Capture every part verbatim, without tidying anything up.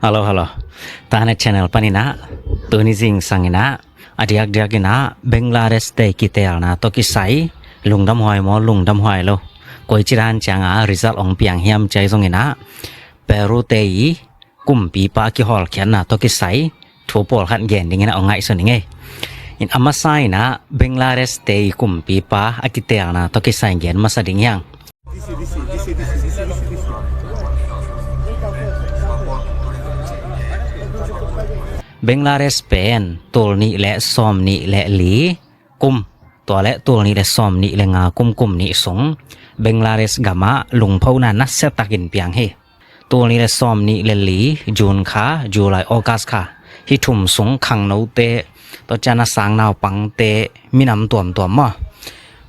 Hello, hello. Tana channel paninah tuni zingsang inah a diakdiak inah Bangladesh te kiteelna tawh kisai lungdamhuai maw, lungdamhuai lo, koici dan cianga result ong piang hiam cai zong inah Peru te i kumpipa a kihawlkhiatna tawh kisai thu pawlkhat gen dingin a ong ngaihsun ing ei. In a masa inah Bangladesh te i kumpipa a kiteelna tawh kisai gen masa ding hiang. Bangladesh pen tul nih le sawm nih le li kum, tua le tul nih le sawm nih le nga kum, kum nih sung Bangladesh gamah lungphona nasiatakin piang hi. Tul nih le sawm nih le li June kha, July, August kha, hih thum sung khangnote, tua ciana sangnaupangte, minam tuamtuam maw,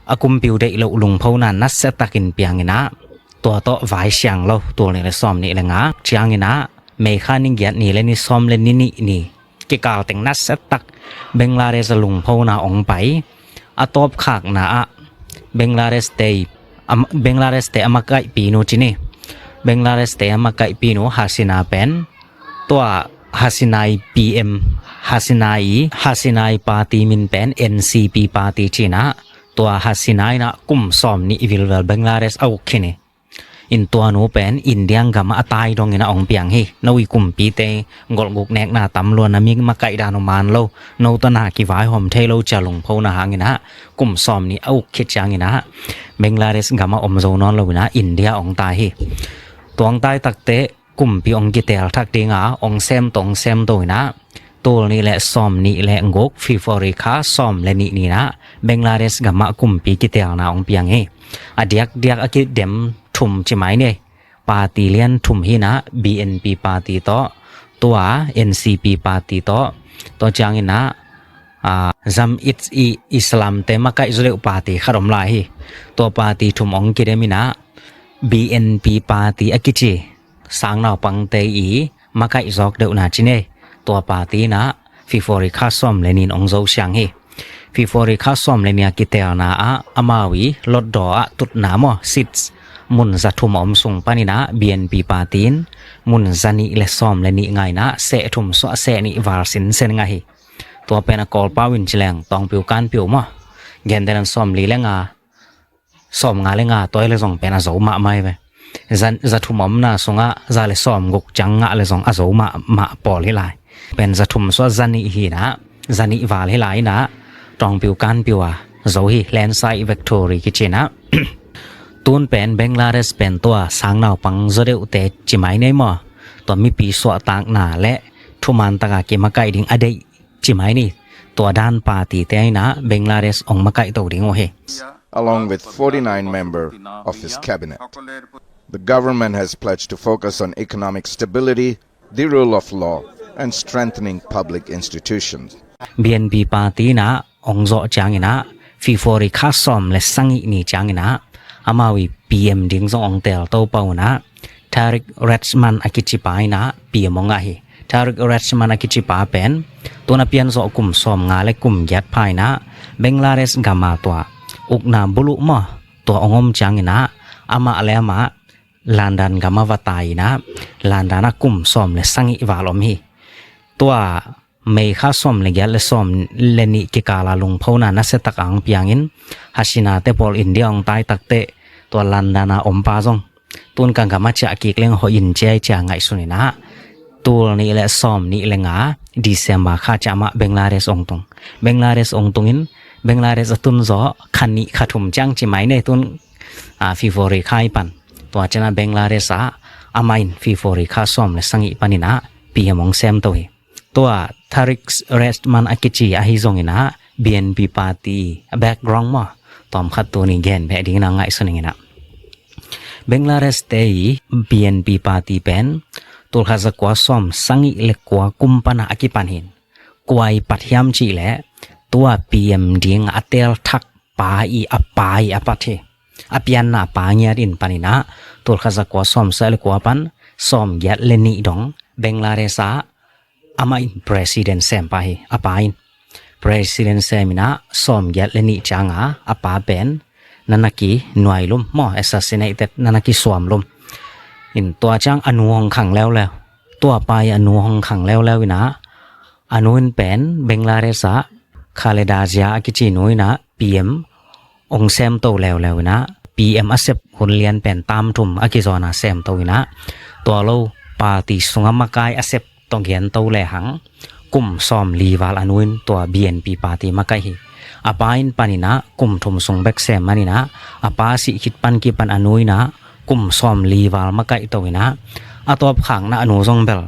a kumpi uh deih loh lungphona nasiatakin piang inah, tua tawh vai siang lo, tul nih le sawm nih le nga ciang inah May kha ni giat ni le ni sawm le ni nih ni kikal teng nasiatak Bangladesh a lungphona ong pai. A tawpkhakna ah Bangladesh te i, am-, Bangladesh te a makaihpinu ci ni, Bangladesh te a makaihpinu Hasina pen, tua Hasina i P M, Hasina i, Hasina i party min pen N C P party ci inah, tua Hasina inah kum sawm nih vilvel Bangladesh a uk hi ni. In tua nu pen India gamah a tai dongin a ong piang hi. No i kumpite golhguk nekna tam lua, na mi makaih dan uh man lo, no tawh na kivaihawm thei lo cia lungphona hang inah kum sawm nih a uk khit ciang inah Bangladesh gamah om zo nawn lo inah India ong tai hi. Tua ong tai takte kumpi ong kiteel thak dinga ong sem to, ong sem to inah tul nih le sawm nih le guk, February kha sawm le nih ni inah Bangladesh gamah kumpi kiteelna ong piang hi. A diakdiak a kidem thum ci mai ni, party lian thum hi inah, B N P party tawh, tua N C P party tawh, tua ciang inah, ah, Jamaat-e-Islam te makaih zaw deuh party khat om lai hi. Tua party thum ong kidem inah B N P party a kici sangnaupangte i makaih zawk deuhna ci ni, tua party inah February kha sawm le nih in ong zo siang hi. February kha sawm le nih a kiteelna ah amau i lotdaw ah tutna maw, seats mun za thum a om sung pan inah B N P party in mun za nih le sawm le nih ngai inah seh thum suah seh nih val sinsen ngah hi. Tua pen a Kawlpau in ci leng tawngpiu kanpiu maw, gentehna sawm li le nga, sawm nga le nga tawi le zong pen a zo mahmah hi ve. Za, za thum omna sungah za le sawm guk ciang ngah le zong a zo mahmah pawl hi lai. Pen za thum suah za nih hi inah, za nih val hi lai inah tawngpiu kanpiu a zo hi, landslide victory kici inah. Tun pen Bangladesh pen tua sangnaupang zaw deuhte ci mai ni maw, tua mipi suahtakna le thuman taka kimakaih ding a deih ci mai ni, tua dan party te inah Bangladesh ong makaih to ding uh hi. Along with forty-nine member of his cabinet. The government has pledged to focus on economic stability, the rule of law, and strengthening public institutions. B N P party inah ong zawh ciang inah February kha sawm le sagih ni ciang inah amau i P M ding zong ong teel to pah uh inah Tariq Rahman a kici pa inah P M ong ngah hi. Tariq Rahman a kici pa pen tun a pian zawh kum sawm nga le kum giat pha inah Bangladesh gama tua ukna buluh maw, tua ong om ciang inah amah le amah London gamah va tai inah London ah kum sawm le sagih val om hi. Tua May kha sawm le giat le sawm le nih kikala lungphona nasiatak ong piangin Hasina te pawl India ong tai takte tua London a om pa zong tun ka gamah ciah kik leng hoih in ciai cia ngaihsun inah tul nih le sawm nih le nga December kha ciah mah Bangladesh ong tung. Bangladesh ong tungin Bangladesh a tun zaw kha nih kha thum ciang ci mai ni, tun, ah, February kha i pan. Tua ciangah Bangladesh ah amah in February kha sawm le sagih pan inah P M ong sem to hi. Tua Tariq Rahman a kici ahi zong inah B N P party a background maw, tawmkhat tuni gen beh ding inah ngaihsun ing inah. Bangladesh te i B N P party pen tul khat za kua sawm sagih le kua kum pan a kipan hi. Kua i pat hiam cih leh tua P M ding a teel thak pa i a pa i a pat hi. A pianna pa ngiat in pan inah tul khat za kua sawm sagih le kua pan sawm giat le nih dong Bangladesh ah amah in president sem pa hi. A pa in president sem inah sawm giat le nih cianga a pa pen na na kinuai lum maw, assassinated, na na kisuam lum. In tua ciang a nu hong khang leuleu. Tua pa i a nu hong khang leuleu inah, a nu in pen Bangladesh ah Khaleda Zia a kici nu inah P M hong semto leuleu inah, P M a sep hun lian pen tam thum a kizawn a semto inah, tua lo party sungah makai a sep tawh gento lehang kum sawmli val a nu in tua B N P party makaih hi. A pa in pan inah kum thum sung bek sem man inah, a pa sih khit pan kipan a nu inah kum sawmli val makaihto inah, a tawpkhakna a nu zong bel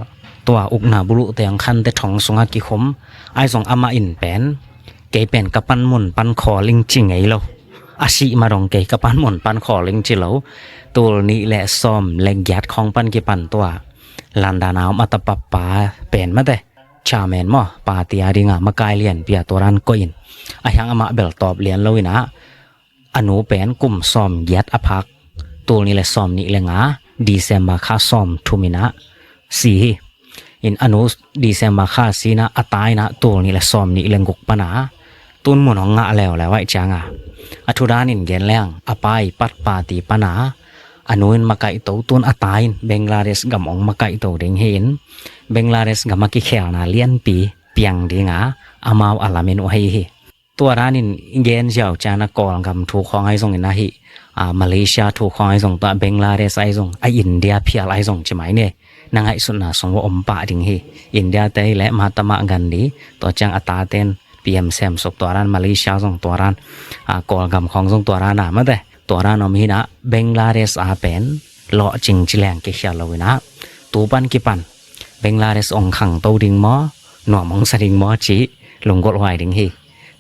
tua ukna buluhte hong khante thong sungah kikhum. Ahi zong amah in pen, kei pen ka panmun pan khawl ing ci ngei lo. A sih ma dong kei ka panmun pan khawl ing ci lo. Tul nih le sawm le giat khawng pan kipan tua London a om a tapa pa pen mate, chairman maw, party a dinga makai lianpi a tua dan koih in, a hiang amah bel tawp lian lo inah, a nu pen kum sawmgiat a phak, tul nih le sawmnih le nga, December kha sawmthum inah si hi. In a nu December kha si inah, a ta inah tul nih le sawmnih le guk pana tun mun hong ngah leuleu ahih cianga, a thu danin gen leng a pa i pat party pana a nu in makaihto, tun a ta in Bangladesh gam hong makaihto ding hi in, Bangladesh gam a kikhelna lianpi piang dinga amau a lamin uh ahi hi. Tua danin gen ziau ciang a Kawlgam thu khawng ahi zongin ahi, a, Malaysia thu khawng ahi zong, tua Bangladesh ahi zong, a India phial ahi zong ci mai ni. Na ngaihsutna sung va om pah ding hi. India te hi le Mahatma Gandhi, tua ciang a taten P M semsuk tua dan, Malaysia zong tua dan, a, Kawlgam khawng zong tua dan a mate, tua dan om hi inah, Bangladesh a pen lawhcing ci leng kikhial lo inah, tu pan kipan Bangladesh hong khangto ding maw, nuam hong sa ding maw cih lunggulh huai ding hi.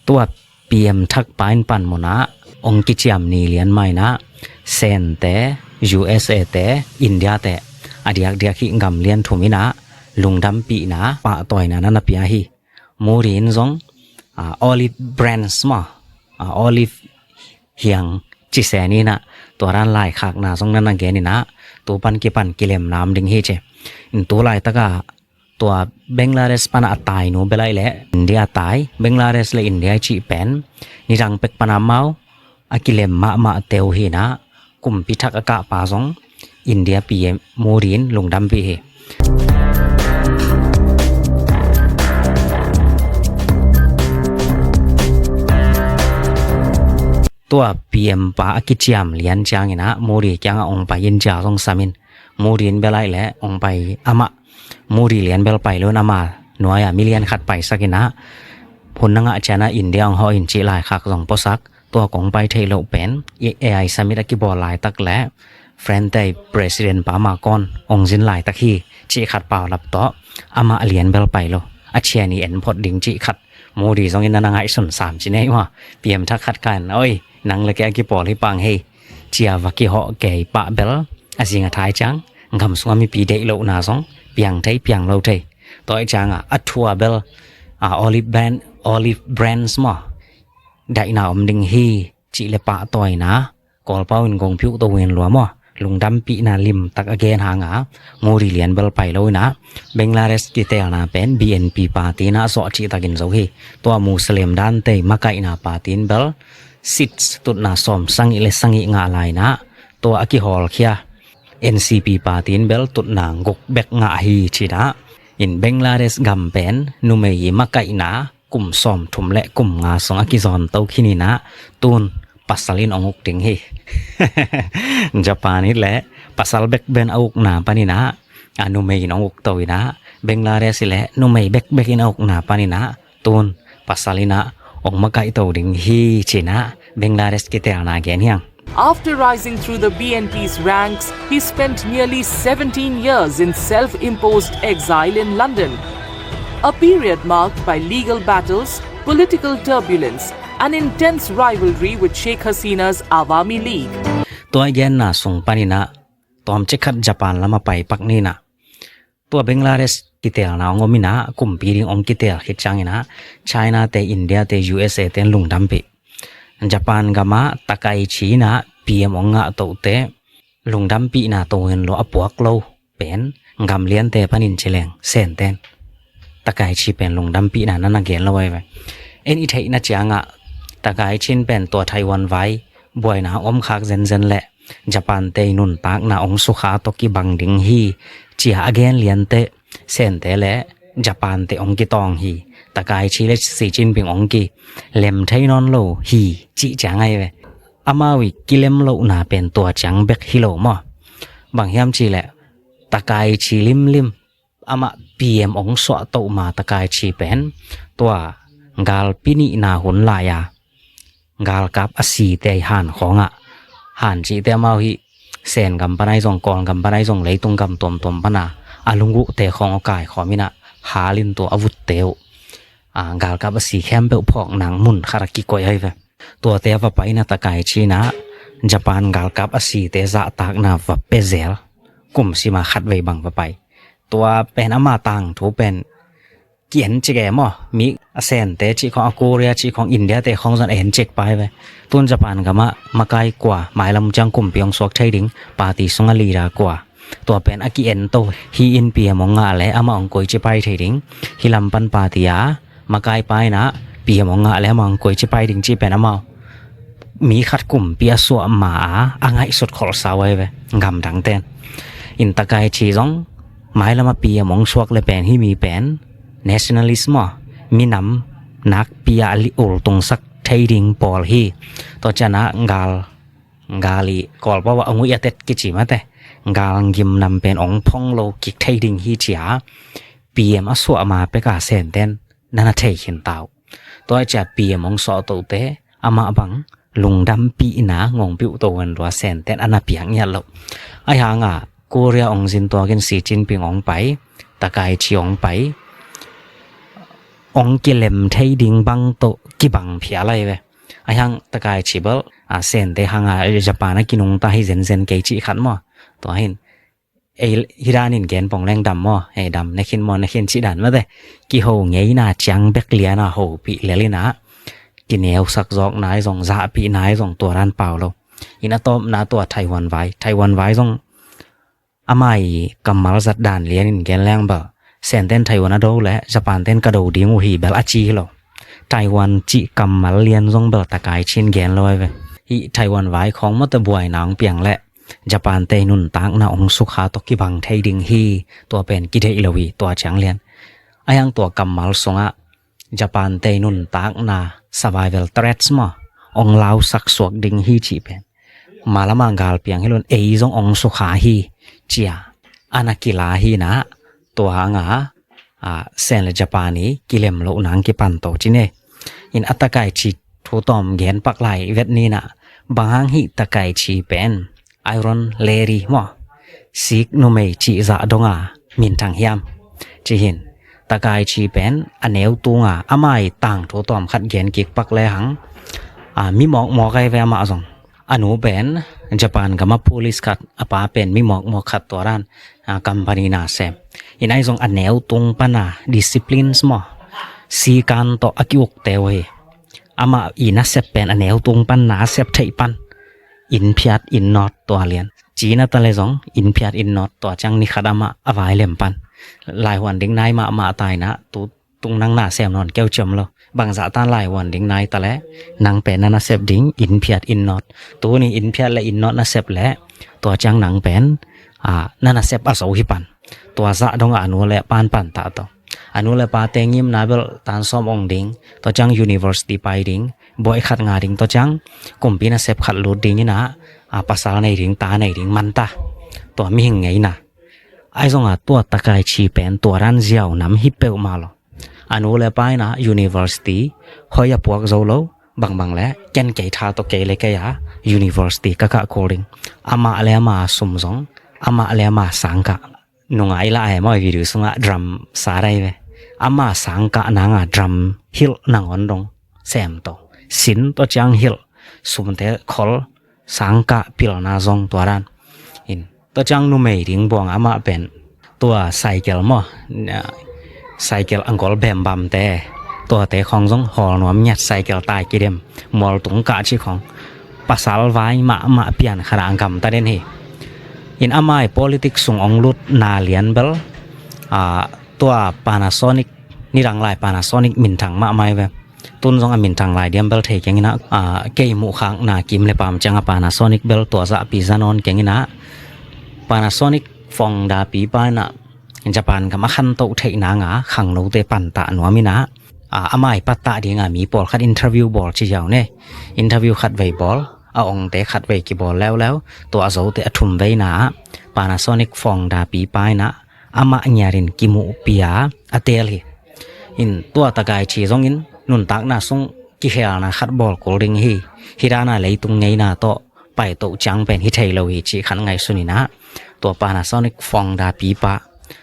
Tua P M thak pa in panmun ah hong kiciam ni lian mah inah, Sente, U S A te, India te, a diakdiak hih gam lian thum inah lungdampihna, pahtawina na na pia hi. Modi in zong, a, olive branch maw, a, olive hiang ci se ni inah, tua dan laikhakna zong na na gen inah, tu pan kipan kilemna om ding hi ci. In tu laitaka tua Bangladesh pana a tainu bel ahih leh India tai, Bangladesh le India i cih pen nidang pek pana amau a kilem mahmahte uh hi inah, kumpi thak a kahpa zong India P M Modi in lungdampih hi. Tua P M pa a kiciam lian ciang inah Modi kiangah hong pai in ci-a zong sam in, Modi in bel ahih leh hong pai, amah Modi lian bel pai lo in, ama nuai-ah mi lian khat paisak inah, hun na ngah ciangah India hong hawh in cih laikhak zong puasak. Tua kong pai theih loh pen A I summit a kibawl laitak le French te president pa Macron hong zin laitak hi cih khat paulap tawh, amah lian bel pai lo, a cian i en phot ding cih khat Modi zong in na na ngaihsun sam ci nei maw. P M thak khat khan, oi, nang le kei a kipawl hi pang hei, ci-a va kihawh kei pah bel, a zing a thai ciang gam sungah mipi deih lohna zong piang thei, piang lo thei. Tua ahih ciangah a thu a bel, a, olive brand, olive branch maw, daihna om ding hi cih le pahtawina, Kawlpau in gong phiuh to uh hen lua maw, lungdampihna limtak a gen hanga Modi lian bel pai lo inah, Bangladesh kiteelna pen B N P party inah zawh cihtakin zo hi. Tua Muslim dante makaihna party in bel seats tutna sawm sagih le sagih ngah lai inah, tua a kihawlkhia N C P party in bel tutna guk bek ngah hi ci inah. In Bangladesh gam pen numei i makaihna kum sawmthum le kum nga sung a kizawn to khin inah, tun pasal in hong uk ding hi. Japan hi leh pasal bekbek in a ukna pan inah, a, numei in hong uk to inah, Bangladesh hi leh numei bekbek in a ukna pan inah, tun pasal inah hong makaihto ding hi ci inah Bangladesh kiteelna gen hi hang. After rising through the B N P's ranks, he spent nearly seventeen years in self-imposed exile in London, a period marked by legal battles, political turbulence, and intense rivalry with Sheikh Hasina's Awami League. Tua i genna sung pan inah tawmcik khat Japan lamah pai pak ni inah, tua Bangladesh kiteelna hong om inah, kumpi ding hong kiteel khit ciang inah, China te, India te, U S A te in lungdampih. Japan gamah Takaichi inah P M hong ngah tohte lungdampihna to hen lo a puak lo pen, gam liante panin ci leng Sente in Takaichi pen lungdampihna na na gen lo ahi ve. En i theihna ciangah Takaichi in pen tua Taiwan vai buaina hong omkhak zenzen le Japan te i nuntakna hong sukha tawh kibang ding hi ci-a a gen liante Sente le Japan te ong kitawng hi. Takaichi le Xi Jinping ong kilem thei nawn lo hi cih ciang ahi ve. Amau i kilem lohna pen tua ciang bek hi lo maw? Bang hiam cih leh Takaichi limlim, amah P M ong suah toh ma Takaichi pen tua galpi nihna hun lai-a galkap a site i han khawngah, han cihte amau hi Sen gam pan ahi zong, Kawl gam pan ahi zong, leitung gam tuamtuam pana a lunggulhte khawng aw kaikhawm inah hal in tua a vutte uh, a, galkap a si khempeuh phawk nang mun khat a kikoih ahi ve. Tuate a va pai inah Takaichi inah Japan galkap a site zahtakna va pia zel. Kum sima khatvei bang va pai. Tua pen ama tangthu pen ki-en cik e maw? Mi a Sente cih khawng, a Korea cih khawng, India te khawng zong en cik pai ve. Tun Japan gamah makai kua, mailam ciang kumpi ong suak thei ding party sungah leader kua, tua pen a ki-en to hi in P M ong ngah le amah ong koici pai thei ding. Hih lam pan party a makai pa inah P M ong ngah le amah ong koici pai ding cih pen amau mi khat kumpi a suah ma a, a ngaihsut kholhsa uh ahi ve, gamdang ten. In Takaichi zong mailam a P M ong suak le pen hih mi pen nationalist maw, minam nakpi a li ultungsak thei ding pawl hi. Tua cianah gal, gal i Kawl pau ah a nguih a tet kici mate, gal ngim nam pen ong phong lo kik thei ding hi cia P M a suah ma peka Senten nana thei khin ta uh. Tua cia P M ong suah tohte amah bang lungdampihna ngongpih uh to ven lua Senten ana piak ngiat loh. Ahi hanga Korea ong zin tuakin Xi Jinping ong pai, Takaichi ong pai, ong kilem thei ding bang toh kibang phial ahi ve. Ahi hang Takaichi bel, a, Sente hanga Japan a kinungta hi zenzen kei cih khat maw? Tua hin ei hi danin gen pong leng dam maw? Ei dam, na khin maw, na khin cih dan mate. Kiho ngeina ciang bek liana hopih lel inah kineusak zawkna i zong, zahpihna i zong, tua dan pau lo. Ina tawpna tua Taiwan vai, Taiwan vai zong amai kammal zat dan lianin gen leng bel Senten Taiwan a do le Japan ten ka do ding uh hi bel a ci hi lo. Taiwan cih kammal lian zong bel Takaichin gen lo ahi ve. Hih Taiwan vai khawng mawte buaina ong piang le Japan te nuntakna ong sukha tawh kibang thei ding hi. Tua pen kideih lo hi tua ciang lian. Ahi hang tua kammal sungah Japan te nuntakna survival threats maw, ong lausak suak ding hi cih pen malama gal piang hi lun ei zong ong sukha hi cia ana kila hi na. Tua hanga, a, Sen le Japan i kilem loh nang kipan to ci ne. In a Takaichi thu tawm gen pak lai vet ni na. Bang hang hih Takaichi pen Iron Lady maw, sik numei cih zah donga minthang hiam? Ci hin, Takaichi pen a neu tunga amai tangthu tawm khat gen kik pak le hang, a, mi mawkmawk ai ve amah zong. A nu pen Japan gama police khat, a pa pen mi mawkmawk khat tua dan, a, company na sem. In ai zong a neu tung pana disciplines maw, sikan tawh a ki-ukte uh hi. Amah i nasep pen a neu tung pan na a sep theih pan. Inn phiat inn nawt tua lian. Cina ta le zong inn phiat inn nawt tua ciang ni khat amah a vai lem pan. Laihuan ding nai mahmah taina tu tung nang na sem nawn keu ciam lo. Bangzah tan laihuan ding nai ta le nang pen na nasep ding inn phiat inn nawt. Tuni inn phiat le inn nawt nasep le tua ciang nang pen, a, na nasep a zo hi pan. Tua zah dong a nu le pan pan ta to. A nu le pate ngimna bel tan sawm ong ding, tua ciang university pai ding, buai khat nga ding, tua ciang kumpi nasep khat lut ding ina, a, pasal nei ding, ta nei ding, manta. Tua mihing ngeina. Ai zonga tua Takaichi pen tua dan ziau nam hi peuhmah lo. A nu le pa ina university hoi a puak zo lo, bangbang le ken kei tha tawh kei le kei a university ka kah kul ding. Amah le amah sum zong, amah le amah sangkah. Nungai la ai maw, video sungah drum sa dai ve. Ama sangkah nanga drum hilh nangawn dong sem to. Sin tawh ciang hilh, sumte khol, sangkah pilna zong tua dan. In tawh ciang numei ding buang amah pen tua cycle maw, cycle anggol bembamte, tuate khawng zong hawl nuam ngiat, cycle tai kidem, mualtung kah cih khawng. Pasal vai mahmah pian khatah a gamta den hi. In amai politics sung ong lutna lian bel, a, tua Panasonic, nidang lai Panasonic minthang mahmah hi ve. Tun zong a minthang lai diam bel thei keng ina, a, kei muhkhakna kim le pam ciang a Panasonic bel tua zahpi za nawn keng ina. Panasonic founder pi pa ina Japan gam a khantoh theih nanga khangnote pantah nuam inah, a, amah i pattah dinga mi pawlkhat interview bawl ci ziau ne. Interview khatvei bawl, a ongte khatvei kibawl leuleu, tua a zote a thum veina ah Panasonic founder pipa inah amah ngiatin kimuhpih a a teel hi. In tua Takaichi zongin nuntakna sung kikhelna khat bawl kul ding hi. Hih dana leitung ngeina tawh paitoh ciang pen hi thei lo hi cih khat ngaihsun inah, tua Panasonic founder pipa,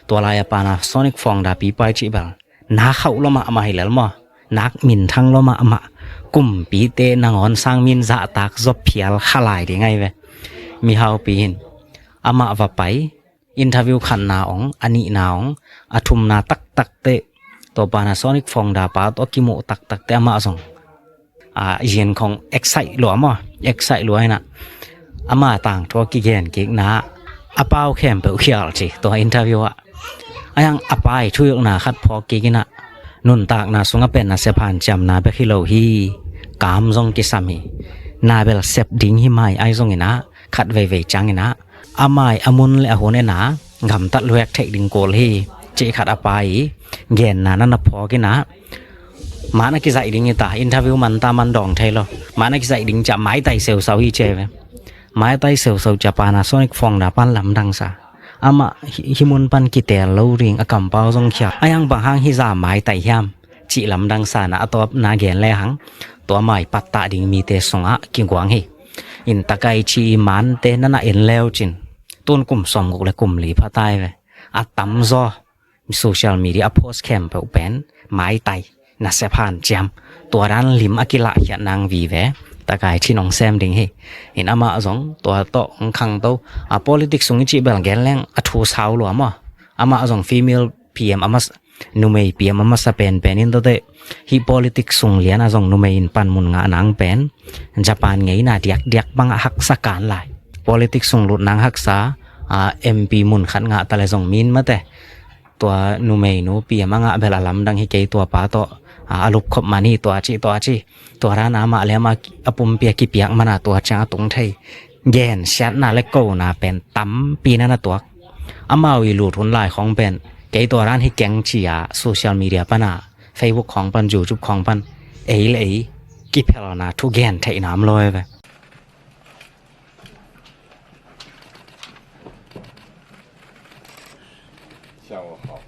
tua lai-a Panasonic founder pipa i cih bel nak hauh lua mahmah hi lel maw, nak minthang lua mahmah, kumpite nangawn sang min zahtak zaw phial kha lai ding ahi ve. Mihaupi hin amah va pai, interview khatna ong, a nihna ong, a thumna taktakte, tua Panasonic founder pa tawh kimuh taktakte amah zong, a, yin khong excite lua maw, excite lua inah, ama tangthu a kigen kikna a pau khempeuh khial ci tua interview ah. Ahi hang a pa i thuhilhna khat phawk kik inah, nuntakna sungah pen nasep hanciamna bek hi lo hi, kam zong kisam hi, na bel sep ding hi mai ahi zong inah, khat veivei ciang inah, amah i a mun le a hun ena gamtat luek theih ding kul hi cih khat a pa i genna na na phawk inah, mana kizaih ding hi ta, interview man ta man dawng thei lo, mana kizaih ding ciah maitai seusau hi ci ahi ve. Maitai seusau ciah Panasonic founder pan lamdang sa, amah hi, hih mun pan kiteel lo ding a kampau zong khial, ahi hang bang hang hih zah maitai hiam cih lamdang sa na a tawpna gen lehang, tua amah i pattah ding mite sungah kiguang hi. In Takaichi i mante na na en leu cin, tun kum sawmguk le kum li pha ta hi ve, a tamzaw social media a post khempeuh pen maitai, nasep hanciam, tua dan lim a kilahkhiat nang vive Takaichi in ong sem ding hi. In amah zong tua tawh ong khangto, a, politics sung i cih bel gen leng a thu sau lua maw. Amah zong female P M a mas-, numei P M a masa penpen in tawte, hih politics sung lian a zong numei in panmun ngah nang pen Japan ngeina diakdiak bangah haksa kan lai. Politics sung lut nang haksa, a, M P mun khat ngah ta le zong min mate, tua numeinu P M a ngah bel a lamdang hi kei, tua pa tawh, a, a lupkhop man hi, tua ci, tua ci. Tua dana amah le amah a pumpi a kipiak mana tua ciang a tung thei gensiatna le kona pen tampi na na tuak. Amau i lut hun lai khawng pen kei tua dan hi keng ci-a social media pana, Facebook khawng pan, YouTube khawng pan, ei le ei kiphelna thugen theihna om lo hi ve. 下午好。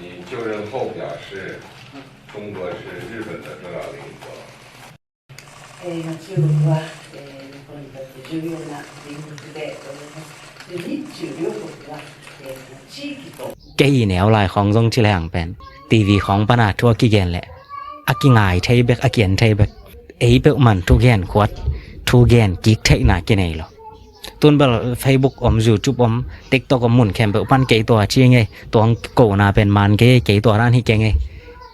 你就任后表示，中国是日本的重要邻国。 Kei i neu lai khawng zong ci lehang pen T V khawng pana thu a kigen leh a kingai thei bek, a kian thei bek, ei peuhmah thugen khuat, thugen kik theihna kinei lo. Tun bel Facebook om, YouTube om, TikTok om, mun khempeuh pan kei tua ci ngei, tua kona pen man kei, kei tua dan hi kei ngei,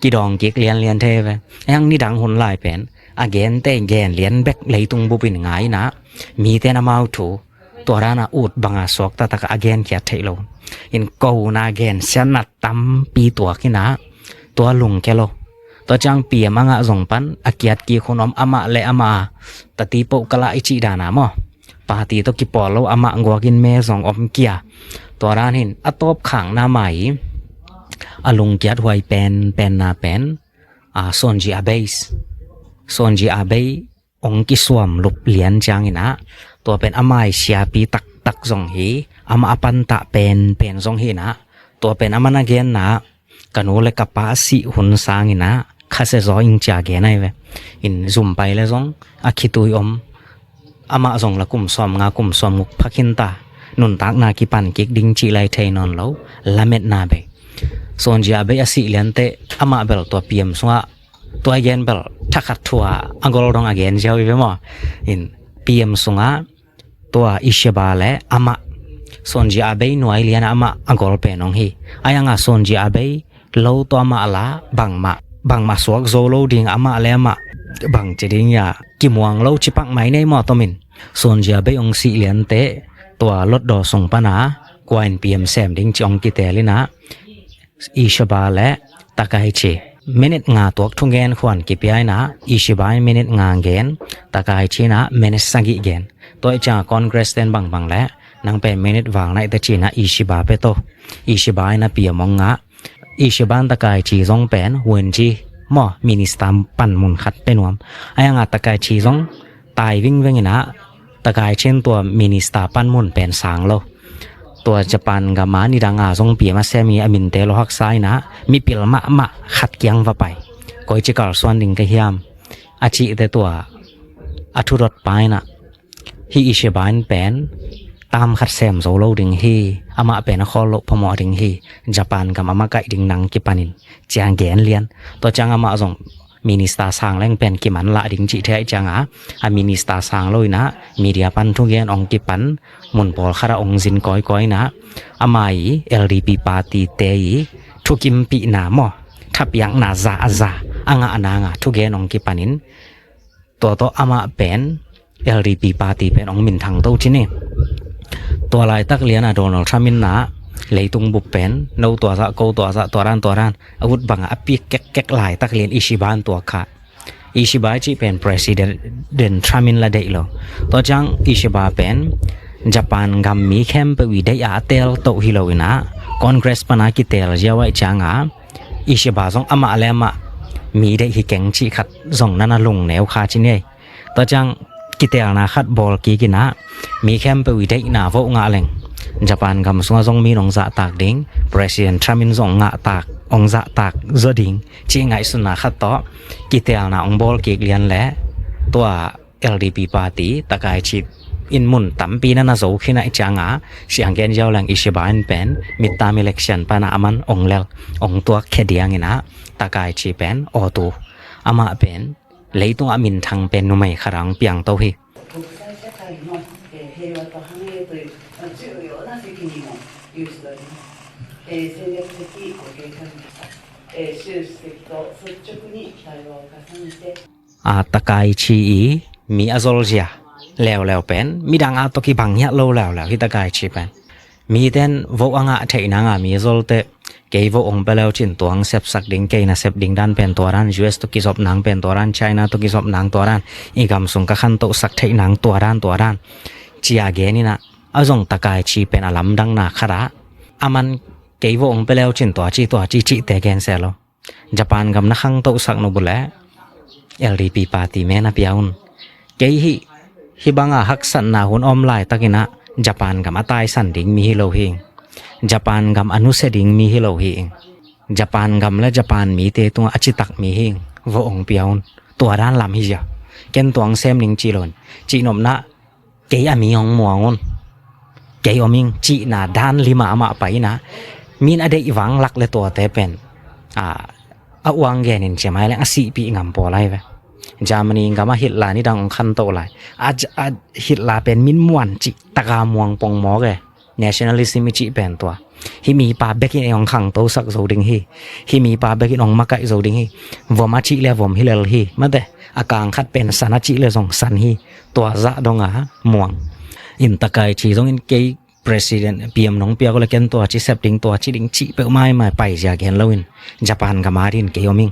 kidawng kik lianlian thei ve. Ahi hang nidang hun lai pen a gente gen lian bek leitung bupin ngai inah, mite in amau thu tua dana ut banga suakta takah a genkhiat theih lo. In kona gensiatna tampi tuak inah, tua lungkia lo. Tua ciang P M a ngah zong pan a kiat kik hun om, amah le amah a tatipoh kalah i cih dana maw, party tawh kipawl lo, amah guakin me zong om kia. Tua dan hin a tawpkhakna mai a lungkiat huai penpenna pen, a, Sonji Abe. Sonji Abe ong kisuam lup lian ciang inah, tua pen amah i siapi taktak zong hi, amah a pantah penpen zong hi inah, tua pen amah na genna, ka nu le ka pa a sih hun sang inah khasia zaw ing cia gen ahi ve. In zum pai le zong a khitui om, amah zong la kum sawmnga kum sawmguk pha khin ta, nuntakna kipan kik ding cih lai thei nawn lo, lametna bei. Sonji Abe a sih lianteh amah bel tua P M sungah tua i gen bel thakhat thu-a a gol dong a gen ziau hi ve maw. In P M sungah tua Isheba le amah, Sonji Abe nuai liana amah a gol pen ong hi. Ahi hanga Sonji Abe lo tawh amah la bangmah, bangmah suak zo lo ding, amah le amah bang ci ding ia kimuang lo cipak mai nei maw tomin. Sonji Abe ong sih lianteh tua lotdaw sung pana Kua in P M sem ding ci hong kitel inah, Ishiba le Takaichi minit nga tuak thugen khuan kipia inah, Ishiba in minit nga gen, Takaichi inah minit sagih gen. Tua ih ciangah Congress ten bangbang le, nang pen minit val naih teh ci inah Ishiba pia to. Ishiba inah P M hong ngah. Ishiba in Takaichi zong pen wunci maw, minister panmun khat pia nuam. Ahi hangah Takaichi zong tai vingveng inah, Takaichi in tua minister panmun pen sang lo. Tua Japan gam ah nidang a zong P M a sem hi a minte lo haksa inah, mipil mahmah khat kiang va pai. Koici kalsuan ding ka hiam, a cih teh tua a thudot pa inah, hih Ishiba in pen tam khat sem zo lo ding hi, amah pen a khawl loh phamawh ding hi, Japan gam a makaih ding nang kipanin, ci-a gen lian. Tua ciang amah zong minister sang leng pen kiman lah ding cih thei ahih ciangah, a minister sang lo inah media pan thugen hong kipan, mun pawlkhat ah hong zin kawikawi inah, ama ii L D P party te ii thukimpihna maw, thapiakna za a za a ngah nang a thugen hong kipanin, tua tawh amah pen L D P party pen hong minthang to ci ni. Tua laitak lian a Donald Trump in ah leitung bup pen no tua zah, ko tua zah, tua dan tua dan a ut bangah a pik kekkek laitak lian Ishiba in tua kha. Ishiba cih pen President Trump in la deih lo. Tua ciang Ishiba pen Japan gam mi khempeuh ii deih a a teel toh hi lo inah, Congress pan a kitel ziau ahih ciangah, Ishiba zong amah le amah mi deih hi keng cih khat zong na na lungneu kha ci ni. Tua ciang kitelna khat bawl kik inah, mi khempeuh ii deihna vote ngah leng, Japan gam sungah zong mi in hong zahtak ding, President Trump in zong ngahtak, hong zahtak zaw ding cih ngaihsunna khat tawh kitelna hong bawl kik lian leh, tua L D P party Takaichi in mun tampi na na zo khin ahih ciangah, siang gen ziau leng Ishiba in pen midterm election pan ah aman hong lel, hong tuak khia diang inah, Takaichi pen awtu, amah pen leitungah minthang pen numei khat ah hong piang to hi. 国際社会の、えー平和と繁栄という、まあ、重要な責任を有しております。えー戦略的後継者の方、えー習主席と率直に対話を重ねて、 A Takaichi ii mi a zolzia leuleu pen midang a tawh kibang hiat lo leuleu hi. Takaichi pen miten vote a ngah theih nang a mi a zol teh, kei vote hong pia leu cin tua hong sepsak ding, kei na sep ding dan pen tua dan, U S tawh kizop nang pen tua dan, China tawh kizop nang tua dan, i gam sung ka khantohsak theih nang tua dan tua dan, ci-a gen inah, a zong Takaichi pen a lamdangna khat ah, aman kei vote hong pia leu cin tua ci tua ci cihte gen se lo. Japan gam na khangtohsak nop uh leh L D P party men a pia un. Kei hih, hih banga haksatna hun om laitak inah Japan gam a taisan ding mi hi lo hi. Japan gam a nusia ding mi hi lo hi. Japan gam le Japan mite tungah a citak mi hi. Vote hong pia un. Tua dan lam hi zia. Ken tua hong sem ding ci lo in, cihnopna, kei a mi hong muang un, kei om ing cihna dan lim a amah pai inah, mi in a deih vang lak le tuate pen, a, a uang genin ciamai leng a sihpih ngam pawl ahi ve. Germany gam ah Hitler nidang hong khantoh lai, a, a Hitler pen min muan cih taka muang pongmawk e. Nationalism i cih pen tua. Hih mipa bekin ei hong khangtosak zo ding hi. Hih mipa bekin hong makaih zo ding hi. Vom a cih le vom hi lel hi. Mate, a kang khat pen san a cih le zong san hi. Tua zah donga muang. In Takaichi zongin kei President P M nong piak uh le ken tua ci sep ding, tua ci ding cih peuh maimai paizia gen loin, Japan gam a din kei om ing.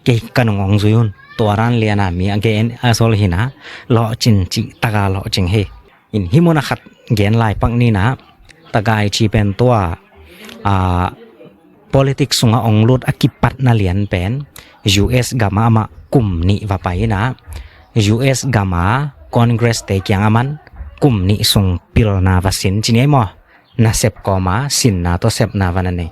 Kei ka nung hong zui un. Tua dan liana mi a gen a zol hi na, lawhcin cih taka lawhcing hi. In hih muna khat gen lai pak ni na, Takaichi pen tua, a, politics sunga hong lut a kipatna lian pen U S gam a amah kum nih va pai hi na, U S gam a Congress te kiang aman kum nih sung pilna va sin ci ni ei maw. Nasep kawma sinna tawh sepna va na nei.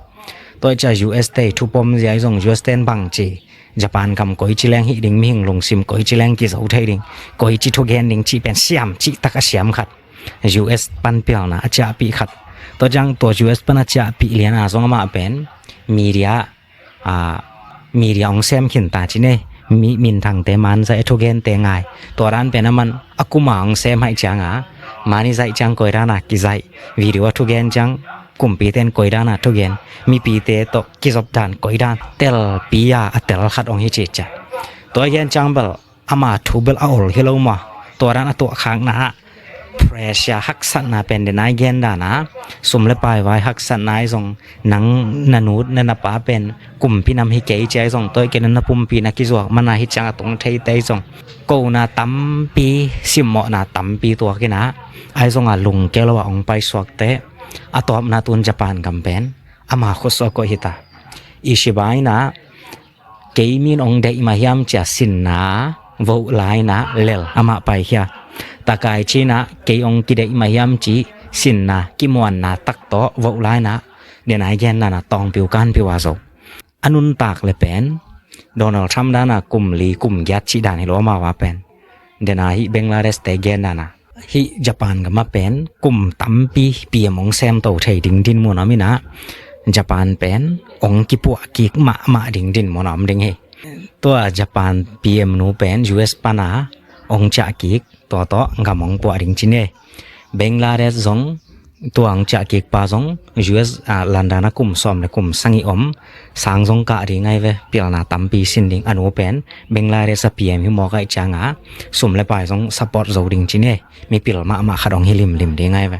Tua i cia U S te thupom zia i zong U S ten bang ci, Japan gam koi ci leng hih ding, mihing lungsim koi ci leng kizo thei ding, koi ci thugen ding cih pen siam cih tak a siam khat, U S panpilna a ciahpih khat. Tua ciang tua U S pan a ciahpih liana zong amah pen media, a, media hong sem khin ta ci nei. Mi, minthangte man zai, a thugente ngai. Tua dan pen aman a kuma hong sem haih cianga, mani zaih ciang koi dana kizaih, video a thugen ciang kumpiten koi dana thugen, mipite tawh kizop dan koi dan, telpi a a tel khat hong hi cih ciang. Tua i gen ciang bel ama thu bel a ol hi lo maw. Tua dan a tuahkhakna ah pressure haksatna pen den ai gen dana, sum le pai vai haksatna ai zong, nang na nut na na pa pen kumpi nam hi kei ci ai zong, toi kei na na pumpi na kizuak mana hi ciang a tung thei te ai zong, kona tampi, simmawhna tampi tuak ina, ai zong a lungke lo a ong paisuakte, a tawpna tun Japan gam pen ama khutsuak koih hita. Ishiba ina, kei min ong deih mah hiam cia sinna voh laina lel amah paikhia. Takaichi ina kei ong kideih mah hiam ci sinna kimuanna tak tawh voh laina, den ai gen dana tawngpiu kanpiu a zo. A nuntak le pen Donald Trump dana kum li kum giat cih dan hi lo amau a pen. Den a hih Bangladesh te gen dana hih Japan gam a pen kum tampi P M ong semto thei ding dinmun om ina, Japan pen ong kipuah kik mahmah ding dinmun om ding hi. Tua Japan P M nu pen U S pana ong ciah kik, tua tawh gam ong puah ding ci ni. Bangladesh zong tua ong ciah kik pa zong U S, ah, London a kum sawm le kum sagih om, sang zong kah ding ai ve, pilna tampi sin ding. A nu pen Bangladesh a P M hi mawk ai cianga sum le pai zong support zo ding ci ni. Mipil mahmah khat ong hi limlim ding ai ve.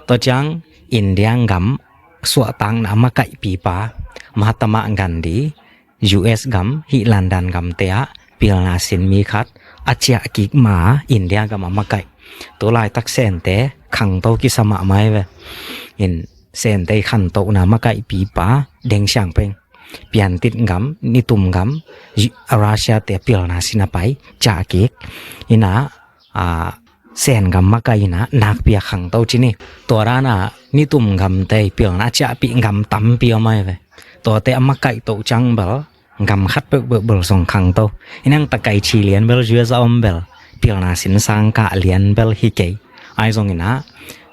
Tua ciang India gam suahtakna a makaihpipa Mahatma Gandhi, U S gam hih London gamte ah pilna sin mi khat a ciah kik ma India gam a makaih. Tu laitak Sente khangto kisa mahmah ai ve. In Sente i khantohna makaihpipa Deng Xiaoping, Piantit gam, Nitum gam, Russia te pilna sin a pai ciah kik ina, a, Sen gam makaih ina nakpi a khangto ci ni. Tua dana Nitum gamte pilna ciahpih gam tampi om ai ve. Tuate a makaih toh ciang bel gam khat peuhpeuh bel zong khangto. Inang Takaichi lian bel U S a om bel pilna sin sang kah lian bel hi kei. Ai zong ina,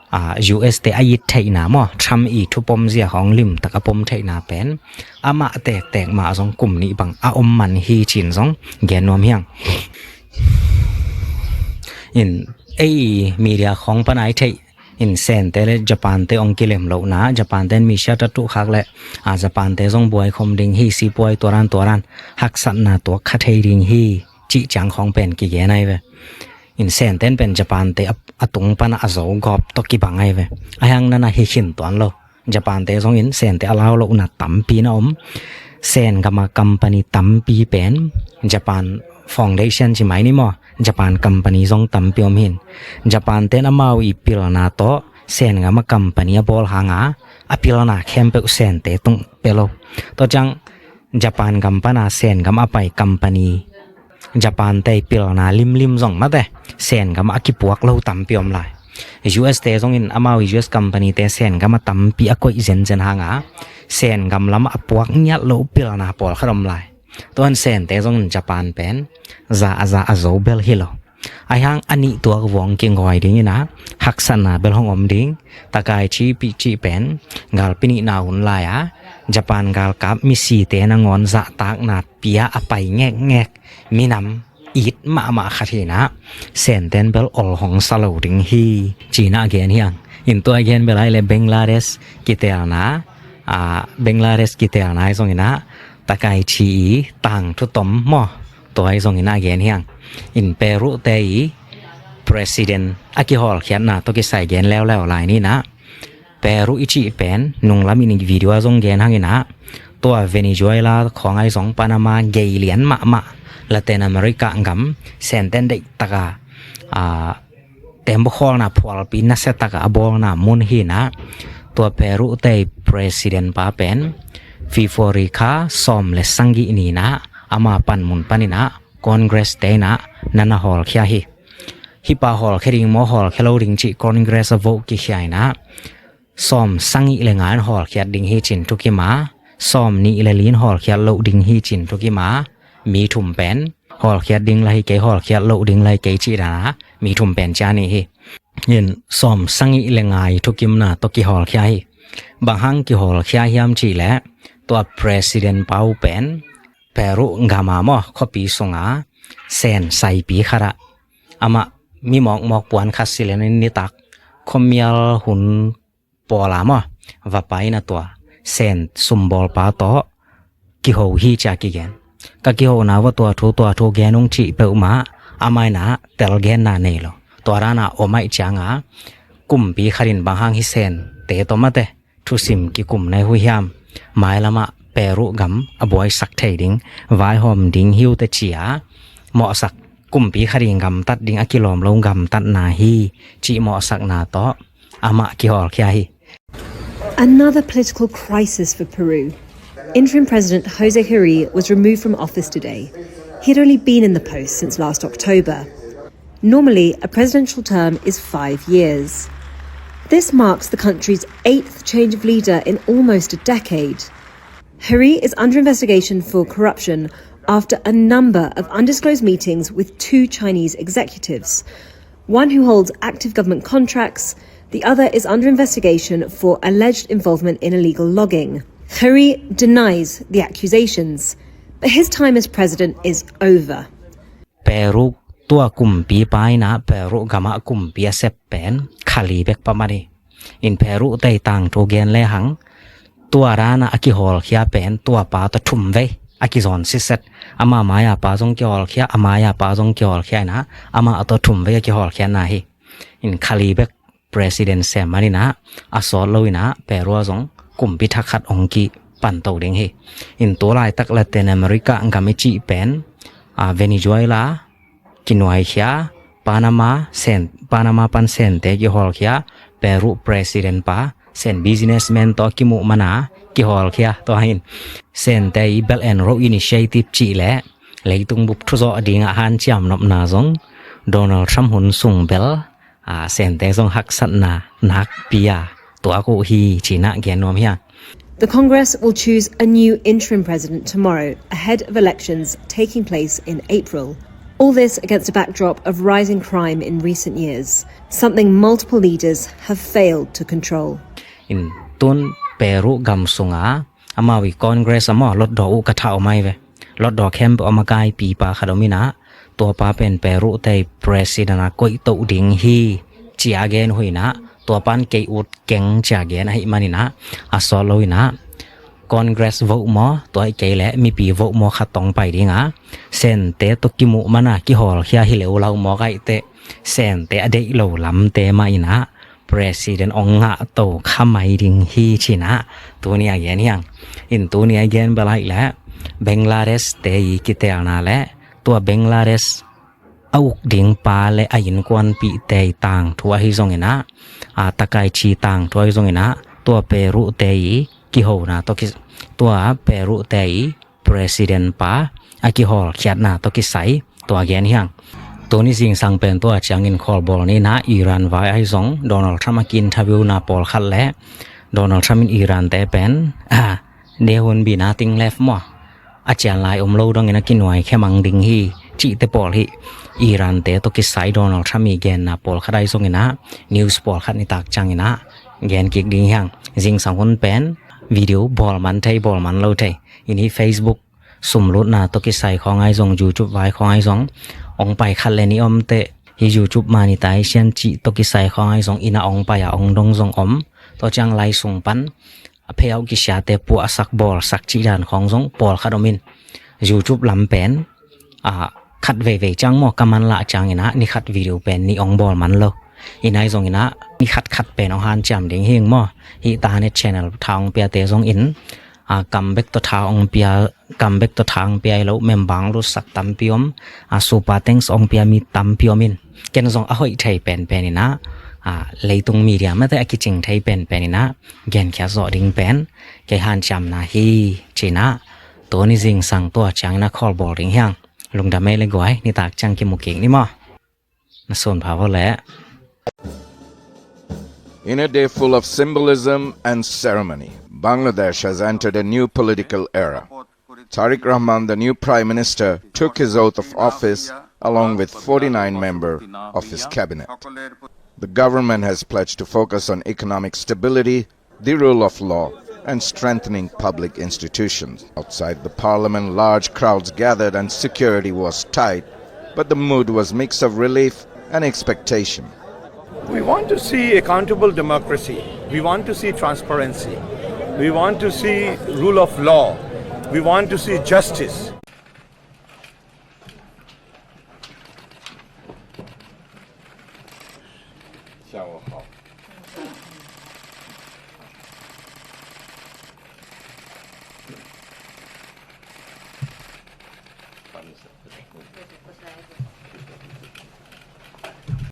a, U S te a it theihna maw, Trump i thupom zia hong limtak a pom theihna pen amah tektek mah zong kum nih bang a om man hi cin zong gen nuam hiang. In ei media khong pan ai theih in Sente le Japan te ong kilem lohna, Japan ten misia tatu khak le, a, Japan te zong buai khom ding hi, sipuai tuaran tuaran haksatna tuak kha thei ding hi cih ciang khong pen kigen ai ve. In Senten pen Japan te a, a tung pana a zo gawp tawh kibang ai ve. A hiang nana hi khin tuan lo. Japan te zongin Sente a lau lohna tampi na om. Sen gama company tampi pen Japan Foundation ci mai ni maw, Japan company zong tampi om hin. Japan ten amau i pilna tawh Sen gama company a bawl hanga a pilna khempeuh Sente tung pe lo. Tua ciang Japan gam pana Sen gam a pai company Japan te pilna limlim zong mate Sen gam a kipuak lo tampi om lai. U S te zongin amau U S company te Sen gam a tampi a koih zenzen hanga Sen gam lam a puak ngiat lo pilna pawlkhat om lai. Tuan Sente zongin Japan pen za a za a zo bel hi lo. A hiang a nih tuak vuang kingawi ding ina haksatna bel hong om ding. Takaichi pih cih pen galpi nihna hun lai-a Japan galkap misite nangawn zahtakna pia a pai ngekngek minam it mahmah khat hi ina, Senten bel ol hong sa lo ding hi cina a gen hiang. In tua a gen bel ai le Bangladesh kitelna, a, Bangladesh kitelna ai zong ina Takaichi i tangthu tom maw, tua ai zong ina a gen hiang. In Peru te i president a kihawlkhiatna tawh kisai gen leuleu lai ni ina, Peru i cih pen nunglam in i video a zong gen hang ina, tua Venezuela khawng ai zong Panama gei lian mahmah Latin America gam Senten deihtaka, a, tembaw khawlna phualpi nasiataka a bawlna mun hi ina, tua Peru te i president pa pen February kha sawm le sagih ni ina ama panmun pan ina Congress te ina nana hawlkhia hi. Hih pa hawlkhia ding maw hawlkhia lo ding cih Congress a vote kikhia ina, sawm sagih le nga in hawlkhiat ding hi cin thukima, sawm nih le li in hawlkhiat lo ding hi cin thukima, mi thum pen hawlkhiat ding la hi kei, hawlkhiat lo ding la hi kei cih dana mi thum pen cia nih hi. In sawm sagih le nga i thukimna tawh kihawlkhia hi. Bang hang kihawlkhia hiam cih leh tua president pa uh pen Peru gama maw khuapi sunga Sen saipi khatah amah mi mawkmawk puan khat si le nitak khuamial hun pawla maw va pai na tua Sen sumbawlpa tawh kiho hi cia kigen. Ka kihona va tua thu tua thu gen ung cih peuhmah amah ina tel genna nei lo. tua dan a om ahih ciangin kumpi khat in bang hang hi Sente tawh mate thusim kikum na hi uh hiam? Mailamah Peru gam a buaisak thei ding, vaihawm ding hi uh teh ci-a mawhsak, kumpi khat in gamtat ding a kilawm lo gamtatna hi cih mawhsakna tawh amah kihawlkhia hi. Another political crisis for Peru. Interim President Jose Juri was removed from office today. He had only been in the post since last October. Normally, a presidential term is five years. This marks the country's eighth change of leader in almost a decade. Juri is under investigation for corruption after a number of undisclosed meetings with two Chinese executives, one who holds active government contracts, the other is under investigation for alleged involvement in illegal logging. Juri denies the accusations, but his time as president is over. Peru tua kumpipa in ah Peru gamah kumpi a sep pen kha li bek pah mah hi. In Peru-te i tangthu gen lehang, tua dan a kihawlkhia pen tuapa tawh thumvei a kizawn sitset. Ama mai-a pa zong kihawlkhia, a mai-a pa zong kihawlkhia in ah, amah tawh thumvei a kihawlkhiatna hi. In kha li bek president sem manin ah, a sawt lo in ah Peru ah zong kumpi thak khat hong kipanto ding hi. In tu laitak Latin America gam i cih pen, a, Venezuela kinuaikhia, Panama Sen, Panama pan Sente kihawlkhia, Peru president pa Sen businessman tawh kimuh man a kihawlkhia, tua hi in Sente i Belt and Road Initiative cih leh leitung bup thuzawh dingah hanciam nopna zong Donald Trump hun sung bel, a, Sente zong haksatna nakpi a tuak uh hi ci-in ah gen nuam hi hang. The Congress will choose a new interim president tomorrow, ahead of elections taking place in April. All this against a backdrop of rising crime in recent years, something multiple leaders have failed to control. In tun Peru gam sungah amau i Congress ah maw, lotdaw uh ka thah om ahi ve. Lotdaw khempeuh a makaipipa khat om in ah, tuapa pen Peru-te i president a koih toh ding hi ci-a gen uh in ah, tuapa in kei ut keng ci-a gen ahih manin ah, a sawt lo in ah Congress vote maw, tua ahih kei leh mipi vote maw khat tawh hong pai ding a, Sente tawh kimuh man a kihawlkhia hi leh uh lau maw, kei teh Sente a deih lo lamte mah in ah president hong ngahto kha mai ding hi ci-in ah tuni a gen hi hang. In tuni a gen bel ahih leh Bangladesh-te i kiteelna leh tua Bangladesh a uk ding pa leh a innkuanpihte i tangthu ahi zongin ah, a, Takaichi tangthu ahi zongin ah, tua Peru-te i kihona tawh ki, tua Peru-te i president pa a kihawlkhiatna tawh kisai tua gen hi hang. Tuni zingsang pen tua ciangin khawlbawl ni in ah Iran vai ahi zong Donald Trump a ki-interview-na pawlkhat leh Donald Trump in Iran-te pen, a, they won't be nothing left maw, a cian lai om lo dongin a kinuai khia mang ding hi cihte pawl hi. Iran-te tawh kisai Donald Trump i genna pawlkhat ahi zongin ah news pawlkhat nitak ciangin ah gen kik ding hi hang. Zingsang hun pen video bawl man thei, bawl man lo thei. In hih Facebook sumlutna tawh kisai khawng ahi zong, YouTube vai khawng ahi zong, hong pai khat leh nih om teh, hih YouTube monetization cih tawh kisai khawng ahi zong, in ah hong pai a hong dong zong om. Tua ciang lai sung pan a payout kisiate puahsak bawlsak cih dan khawng zong pawlkhat om in, YouTube lam pen, a, khat veivei ciang maw, ka manlah ciangin ah ni khat video pen nih hong bawl man lo. In ahi zongin ah ni khat khat pen hong hanciam ding hi ing maw. Hih Tanet channel tha hong piate zong in, a, kam bek tawh tha hong pia, kam bek tawh tha hong pia hi lo, member hong lutsak tampi om, a, super thanks hong pia mi tampi om in. Ken zong a hoih thei penpen in ah, a, leitung media mate a kicing thei penpen in ah genkhiat zawh ding pen kei hanciamna hi ci-in ah tuni zingsang tua ciangin ah khawlbawl ding hi hang. Lungdam ei le guai, nitak ciang kimu kik ni maw. Na sunpha vo le. In a day full of symbolism and ceremony, Bangladesh has entered a new political era. Tariq Rahman, the new prime minister, took his oath of office along with forty-nine members of his cabinet. The government has pledged to focus on economic stability, the rule of law, and strengthening public institutions. Outside the parliament, large crowds gathered and security was tight, but the mood was mix of relief and expectation. We want to see accountable democracy. We want to see transparency. We want to see rule of law. We want to see justice.